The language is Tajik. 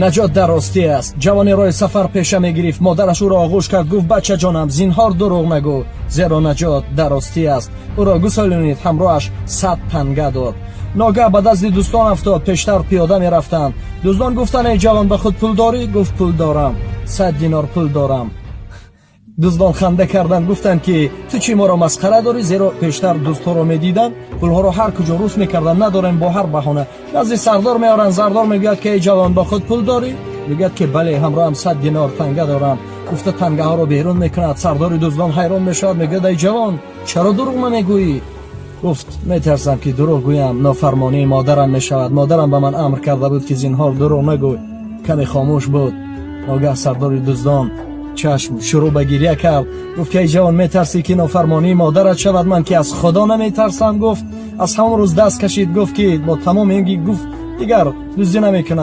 Наҷот дар ростӣ аст. Ҷавоне роҳи сафар пеша мегирифт. Модараш ӯро оғӯш кард, гуфт: бачаҷонам, зинҳор дурӯғ нагӯ, зеро наҷот дар ростӣ аст. Ӯро гусолонид, ҳамроҳаш 100 танга дод. Ногаҳ ба дасти дӯстон афтод. Пештар пиёда мерафтанд. Дӯстон гуфтанд: эй ҷавон, ба худ пул дорӣ? Гуфт: пул дорам, 100 динор пул дорам. Дуздон ханда карданд, гуфтанд ки ту чӣ моро масхара дорӣ? Зеро пештар дӯстҳоро медиданд, пулҳоро ҳар куҷо рӯс мекарданд, надорем бо ҳар баҳона. Назди сардор меоранд. Сардор мегӯяд ки эй ҷавон, ба худ пул дорӣ? Мегӯяд ки бале, ҳамроҳам 100 динор танга дорам. Гуфта тангаҳоро берун мекунад. Сардори дуздон ҳайрон мешавад, мегӯяд: эй ҷавон, чаро дурӯғ намегӯӣ? Гуфт: метарсам ки дурӯғ гӯям, нофармонии модарам мешавад. Модарам ба ман амр карда буд ки зинҳор дурӯғ нагӯй. Каме хомӯш буд. Ногаҳ сардори дуздон чашм шурӯъ ба гиря кард. Гуфт ки эй ҷавон, метарсӣ ки нофармонии модарат шавад? Ман ки аз Худо наметарсам. Гуфт аз ҳамон рӯз даст кашид. Гуфт ки бо тамоми ин гуфт дигар дуздӣ намекунам.